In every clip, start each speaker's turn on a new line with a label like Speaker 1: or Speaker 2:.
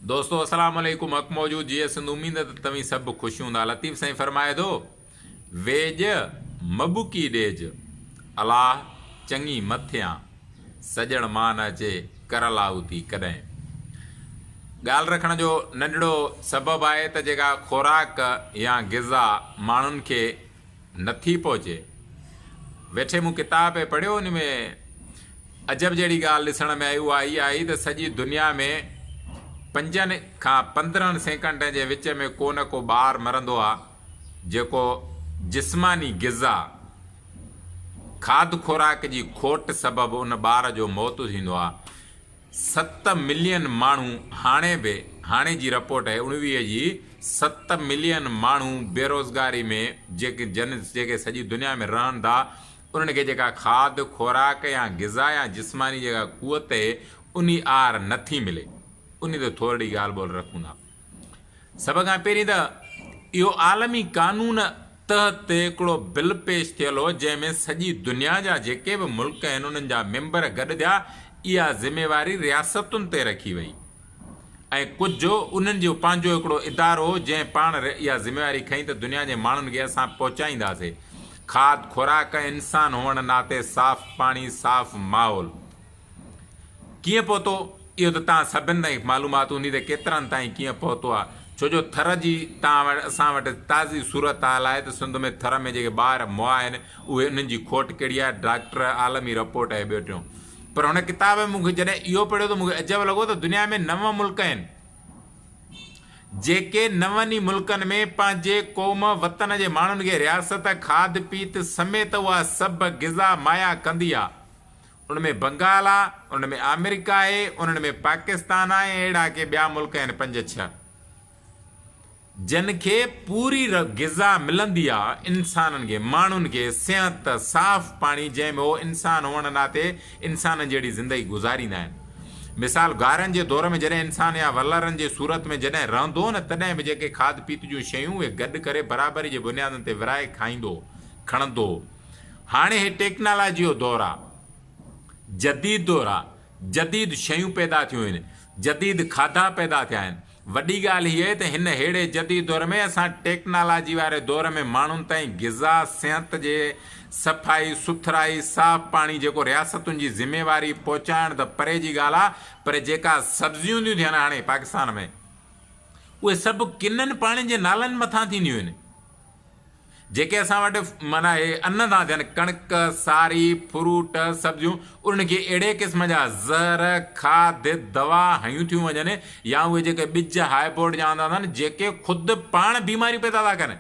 Speaker 1: دوستو اسلام عليڪم حق موجود جيئي سنڌ اميد ته توهين سڀ خوش هوندا لطيف سائين فرمائي ٿو ويڄ مٻڪي ڏيج الله چڱي مٿيان سڄڻ مان نه اچي ڪر لاهوتي ڪڏهن ڳالهه رکڻ جو ننڍڙو سبب آهي ته جيڪا خوراڪ يا غذا ماڻهن کي نٿي پهچي. ويٺي مون ڪتاب پئي پڙهيو ان ۾ عجب جهڙي ڳالهه ڏسڻ ۾ آئي اها هيء آئي ته سڄي دنيا ۾ پنجن کان 15 سيڪنڊن جي وچ ۾ ڪو نه ڪو ٻار مرندو آ جيڪو جسماني غذا، کاڌ خوراڪ جي کوٽ سبب ان ٻار جو موت ٿيندو آ. 7 ملين ماڻهو هاڻي به، هاڻي جي رپورٽ آهي 19 جي، 7 ملين ماڻهو بيروزگاري ۾ جيڪي جن جيڪي سڄي دنيا ۾ رهن ٿا انهن کي جيڪا کاڌ خوراڪ يا غذا يا جسماني جيڪا قوت اهي انهي آهر نٿي ملي. انهي تي ٿورڙي ڳالهه ٻولهه رکون ٿا. سڀ کان پهرين ته اهو عالمي قانون تحت هڪڙو بل پيش ٿيل هو جنهن ۾ سڄي دنيا جا جيڪي به ملڪ آهن انهن جا ميمبر گڏ ٿيا اها ذميواري رياستن تي رکي وئي ۽ ڪجهه انهن جو پنهنجو هڪڙو ادارو هو جنهن پاڻ اها ذميواري کنئي ته دنيا جي ماڻهن کي اسان پهچائينداسي کاڌ خوراڪ ۽ انسان هئڻ ناتي صاف پاڻي صاف ماحول. ڪيئن پهتو اهو ته توهان سڀن تائين معلومات هوندي ته ڪيترن تائين ڪيئن پهتو آهي ڇو جو ٿر جي توهان وٽ اسان وٽ تازي صورتحال آهي ته سنڌ ۾ ٿر ۾ جيڪي ٻار مئا آهن اهي انهن جي کوٽ ڪهڙي آهي ڊاڪٽر عالمي رپورٽ آهي ٻيو ٽيون پر هن ڪتاب ۾ مون کي جڏهن اهو پڙهيو ته مون کي عجب لڳو ته دنيا ۾ نو ملڪ آهن جيڪي نون ئي ملڪن ۾ پنهنجي قوم وطن جي ماڻهن کي رياست کاڌ پيت سميت اها سڀ غذا مهيا ڪندي آهي ان ۾ بنگال آ، ان ۾ آمريڪا آهي، انهن ۾ پاڪستان آ ۽ اهڙا ڪي ٻيا ملڪ آهن پنج ڇهه جن کي پوري غذا ملندي آ، انسانن کي، ماڻهن کي صحت، صاف پاڻي جنهن ۾ هو انسان هئڻ ناتي انسانن جهڙي زندگي گذاريندا آهن. مثال غارن جي دور ۾ جڏهن انسان يا ولرن جي صورت ۾ جڏهن رهندو هو نه تڏهن به جيڪي کاڌ پيت جون شيون اهي گڏ ڪري برابري جي بنيادن تي ورهائي کائيندو هو، کڻندو هو. هاڻي هي ٽيڪنالاجي جو دور آ، جديد دور آ، جديد شيون پيدا ٿيون آهن، جديد کاڌا پيدا ٿيا آهن. وڏي ڳالهه هيء ته هن ههڙي جديد دور ۾ اسان ٽيڪنالاجي واري دور ۾ ماڻهن تائين غذا، صحت جي صفائي سٿرائي، صاف پاڻي جيڪو رياستن جي ذميواري پهچائڻ ته پري جي ڳالهه آ پر جيڪا سبزيون ٿيون ٿين هاڻي پاڪستان ۾ اهي سڀ ڪنن پاڻين جي نالن مٿان ٿينديون آهن. جيڪي اسان وٽ معنيٰ اهي ان ٿا ٿين، ڪڻڪ، ساري، فروٽ، سبزيون، انهن کي اهڙي قسم جا زهر، کاڌ، دوا هنيون ٿيون وڃن يا اهي جيڪي ٻج هائبرڊ جا آندا اٿن جيڪي خود پاڻ بيماريون پيدا ٿا ڪن.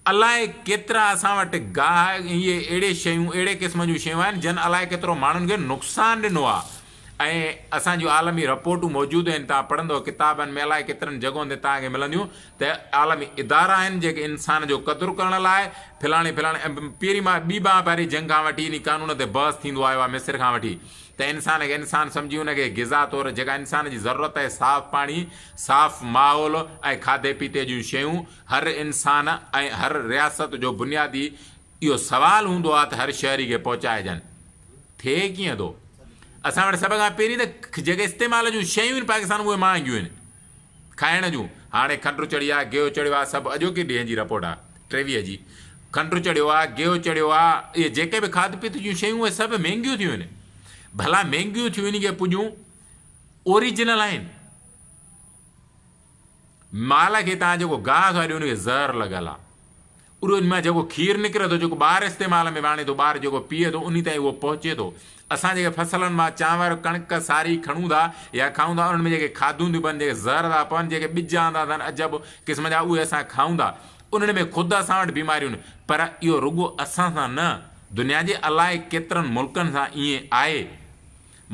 Speaker 1: الائي ڪيترا اسان وٽ گاهه اهي اهڙي شيون اهڙي قسم جون شيون آهن جن الائي ڪيترو ماڻهن کي نقصان ڏنو آهي. ۽ اسان جون عالمي رپورٽون موجود آهن توهان پڙهندو ڪتابن ۾ الائي ڪيترن جڳهن تي توهان کي ملنديون ته عالمي ادارا آهن جيڪي انسان جو قدر ڪرڻ لاء فلاڻي فلاڻي پهرين مها ٻي مهاڀاري جنگ کان وٺي انهي قانون تي بحث ٿيندو آيو آهي مصر کان وٺي ته انسان کي انسان سمجهي ان کي غذا طور جيڪا انسان جي ضرورت آهي صاف پاڻي صاف ماحول ۽ کاڌي پيتي جون شيون هر انسان ۽ هر رياست جو بنيادي اهو سوال هوندو آهي ته هر شهري کي پهچائجن. ٿئي ڪيئن ٿو؟ اسان وٽ سڀ کان پهرين ته جيڪي استعمال جون شيون آهن پاڪستان ۾ اهي مهانگيون آهن کائڻ جون. هاڻي کنڊ چڙهي آهي، گيهه چڙهيو آهي، سڀ اڄوڪي ڏينهن جي رپورٽ آهي 23 جي. کنڊ چڙهيو آهي، گيهه چڙهيو آهي، اهي جيڪي به کاڌ پيت جون شيون اهي سڀ مهنگيون ٿيون آهن. ڀلا مهنگيون ٿيون ان کي پڄون اوريجنل آهن. مال کي تان جيڪو گاهه ٿا ڏيو ان کي زهر لڳل آ. اهو ان مان جيڪو کير نڪري ٿو جيڪو ٻار استعمال ۾ آڻي ٿو ٻار جيڪو پيئي ٿو انهي تائين اهو پهچي ٿو. اسان جيڪي فصلن مان چانور، ڪڻڪ، ساري کڻون ٿا يا کائون ٿا انهن ۾ جيڪي کاڌون ٿيون پون جيڪي زهر ٿا پون جيڪي ٻج آندا اٿن عجب قسم جا اهي اسان کائون ٿا انهن ۾ خود اسان وٽ بيماريون آهن پر اهو رڳو اسان سان نه دنيا جي الائي ڪيترن ملڪن سان ائين آهي.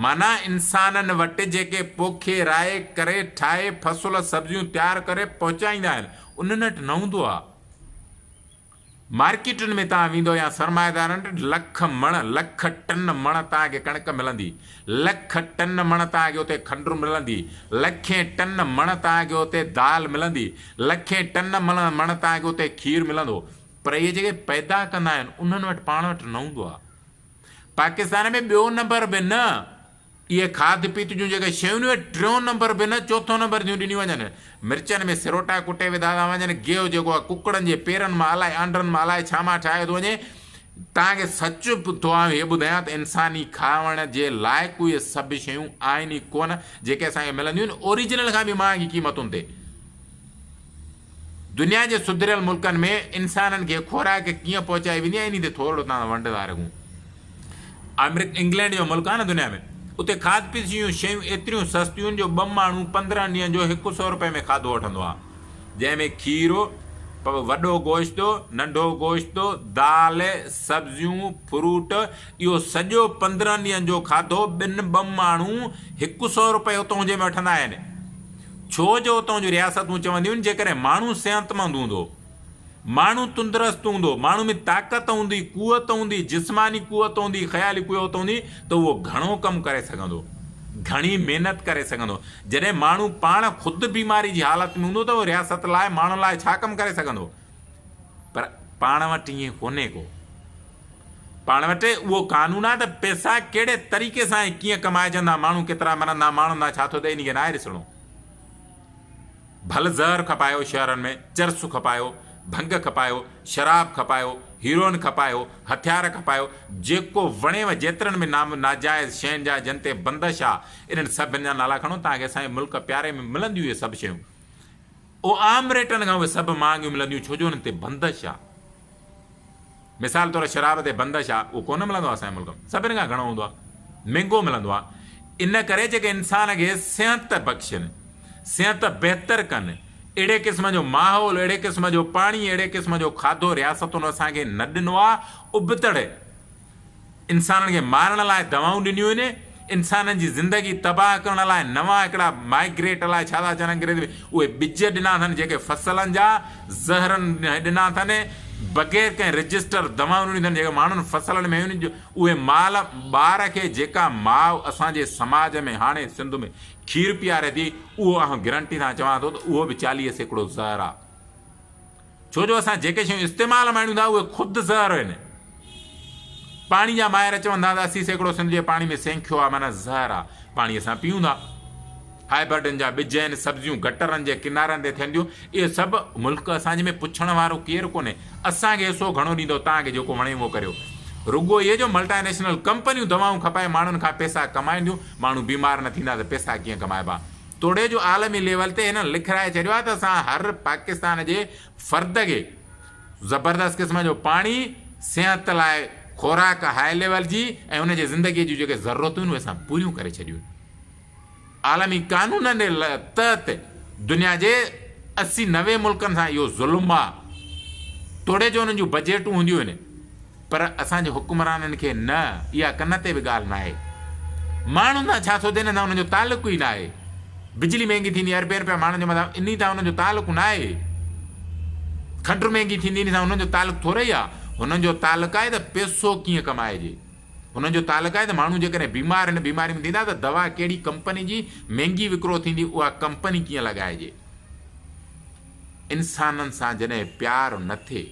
Speaker 1: معنيٰ انسانن وٽ جيڪي پوکي راهي ڪري ٺاهي فصل سبزيون تيار ڪري پهچائيندا آهن انهن وٽ نه هوندو آهي. مارڪيٽن ۾ توهان ويندو يا سرمائيدارن وٽ لک مڻ لک ٽن مڻ توهان کي ڪڻڪ ملندي، لک ٽن مڻ توهان کي اتي کنڊ ملندي، لکين ٽن مڻ توهان کي اتي دال ملندي، لکين ٽن مڻ توهان کي اتي کير ملندو پر اهي جيڪي پيدا ڪندا آهن انهن وٽ پاڻ وٽ نه هوندو آهي. پاڪستان ۾ ٻيو نمبر به نه اهي کاڌ پيت جون جيڪي شيون اهي ٽيون نمبر به نه چوٿون نمبر ٿيون ڏنيون وڃن. مرچن ۾ سروٽا ڪٽي وڌا ٿا وڃن، گيهه جيڪو آهي ڪڪڙن جي پيرن مان الائي آنڊرن مان الائي ڇا مان ٺاهيو ٿو وڃي. توهان کي سچ ٿو آئون هي ٻڌايان ته انساني کائڻ جي لائق اهي سڀ شيون آهن ئي ڪونه جيڪي اسان کي ملنديون آهن اوريجنل کان به مهانگي قيمتن تي. دنيا جي سڌريل ملڪن ۾ انسانن کي خوراڪ ڪيئن پهچائي ويندي آهي انهي تي ٿورڙو توهان ونڊ ٿا رکون. آمريڪ انگلينڊ جو ملڪ آهي نه دنيا ۾ اتي کاڌ پيت جون شيون ايتريون سستيون آهن جو ٻه ماڻهو 15 ڏينهن جو هڪ سئو روپئي ۾ کاڌو وٺندو آهي جنهن ۾ کير، وڏو گوشت، ننڍو گوشت، دال، سبزيون، فروٽ اهو سڄو 15 ڏينهن جو کاڌو ٻن ٻه ماڻهو هڪ سئو روپئي اتون جي ۾ وٺندا آهن. ڇو جو اتان جون رياستون چونديون آهن جيڪڏهن ماڻهو صحتمند هوندو، ماڻهو تندرست هوندو، ماڻهو ۾ طاقت هوندي، قوت هوندي، جسماني قوت هوندي، خيالي قوت هوندي ته اهو گهڻو ڪم ڪري سگهندو، گهڻي محنت ڪري سگهندو. جڏهن ماڻهو پاڻ خود بيماري جي حالت ۾ هوندو ته اهو رياست لاء، ماڻهن لاء ڇا ڪم ڪري سگهندو؟ پر پاڻ وٽ ائين ڪونهي ڪو. پاڻ وٽ اهو قانون آهي ته پئسا ڪهڙي طريقي سان ۽ ڪيئن ڪمائجن ٿا، ماڻهو ڪيترا مرن ٿا، ماڻهن سان ڇا ٿو ٿئي، انهي کي ناهي ڏسڻو. ڀل زهر کپايو شهرن ۾، چرس کپايو، ڀنگ کپايو، شراب کپايو، هيروئن کپايو، هٿيار کپايو، جيڪو وڻيو جيترن به نام ناجائز شين جا جن تي بندش آ، انهن سڀن جا نالا کڻو، توهان کي اسان جي ملڪ پياري ۾ ملنديون اهي سڀ شيون. اهو عام ريٽن کان اهي سڀ مهانگيون ملنديون ڇو جو انهن تي بندش آ. مثال طور شراب تي بندش آ اهو ڪونه ملندو آ اسان جي ملڪ ۾ سڀني کان گهڻو هوندو آ مهنگو ملندو آ ان ڪري جيڪي انسان کي صحت بخشن صحت بهتر ڪن اهڙي قسم جو ماحول اهڙي قسم جو پاڻي اهڙي قسم جو کاڌو رياستن اسان کي نه ڏنو آ ابتڙ انسانن کي مارڻ لاء دوائون ڏنيون آهن، انسانن جي زندگي تباهه ڪرڻ لاء نوان هڪڙا مائگريٽ الائي ڇا ٿا چون انگريزي ۾ اهي ٻج ڏنا اٿن جيڪي فصلن جا زهرن ڏنا اٿن بغير ڪنهن رجسٽر دوائون ڏنيون اٿن جيڪي ماڻهن فصلن ۾ هيون اهي مال ٻار کي جيڪا ماء اسان جي سماج ۾ هاڻي سنڌ ۾ کير پياري ٿي اهو آئون گرنٽي سان چوان ٿو ته اهو به 40% زهر آهي. ڇو جو اسان جيڪي شيون استعمال ۾ آڻيون ٿا اهي خود زهر آهن. پاڻي جا ماهر چون ٿا ته 80% سنڌ جي پاڻي ۾ سينکيو آهي معنيٰ زهر آهي. پاڻي اسان پيئون ٿا. هائبرڊن جا ٻج آهن، سبزيون گٽرن جي ڪنارن تي ٿين ٿيون. اهي سڀ ملڪ اسان جي ۾ پڇڻ وارو ڪير ڪونهي. اسان کي حصو گهڻو ڏيندو توهان کي جيڪو وڻي اهو ڪريو. رڳو اهي جو ملٽا نيشنل ڪمپنيون دوائون کپائي ماڻهن کان پئسا ڪمائين ٿيون. ماڻهو بيمار نه ٿيندا ته پئسا ڪيئن ڪمائبا. توڙي جو عالمي ليول تي هنن لکرائي ڇڏيو آهي ته اسان هر پاڪستان جي فرد کي زبردست قسم جو پاڻي، صحت لاء خوراڪ هاء ليول جي ۽ ان جي زندگي جون جيڪي ضرورتون آهن اهي اسان پوريون ڪري ڇڏيون آهن. عالمي قانونن تحت دنيا جي 80 90 ملڪن سان اهو ظلم آهي توڙي جو انهن جون بجيٽون هونديون آهن. پر اسان جي حڪمرانن کي نه اها ڪن تي به ڳالهه ناهي. ماڻهن سان ڇا ٿو ٿئي انهن سان انهن جو تعلق ئي ناهي. بجلي مهنگي ٿيندي اربين رپيا ماڻهن جي مٿان انهي سان انهن جو تعلق ناهي. کنڊ مهنگي ٿيندي انهي سان انهن جو تعلق ٿورئي آ. هنن جو تعلق آهي ته پئسو ڪيئن ڪمائجي. هنن جو تعلق آهي ته ماڻهو جيڪڏهن بيمار هن بيماري ۾ ٿيندا ته دوا ڪهڙي ڪمپني جي مهنگي وڪرو ٿيندي اها ڪمپني ڪيئن لڳائجي. انسانن سان جڏهن پيار نه ٿئي.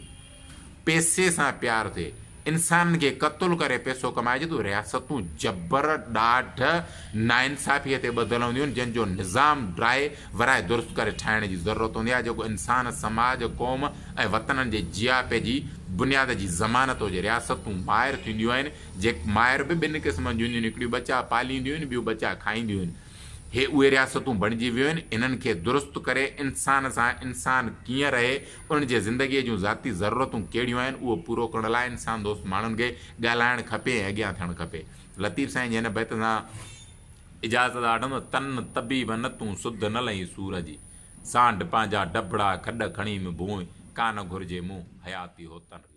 Speaker 1: پئسي سان پيار ٿئي، انسانن کي قتل ڪري پئسو ڪمائجي ته رياستون جبر، ڏاڍ، ناانصافيء تي ٻڌل هونديون آهن، جن جو نظام ڊاهي ورائي درست ڪري ٺاهڻ جي ضرورت هوندي آهي، جيڪو انسان، سماج، قوم ۽ وطنن جي جياپي جي بنياد جي ضمانت هجي. رياستون مائر ٿينديون آهن، جي مائر به ٻن قسمن جون هونديون آهن، هڪڙيون ٻچا پالينديون آهن، ٻيون ٻچا کائينديون آهن. هي اهي رياستون بڻجي ويون آهن، انهن کي درست ڪري انسان سان انسان ڪيئن رهي، انهن جي زندگيء جون ذاتي ضرورتون ڪهڙيون آهن، اهو پورو ڪرڻ لاء انسان دوست ماڻهن کي ڳالهائڻ کپي ۽ اڳيان ٿيڻ کپي. لطيف سائين جي هن بيت سان اجازت وٺندو، تن طبيب نه تون سڌ نه لهين سور جي، سانڍ پنهنجا ڊڀڙا کڏ کڻيم ڀونء، ڪانه گهرجي مون حياتي هوتن ري.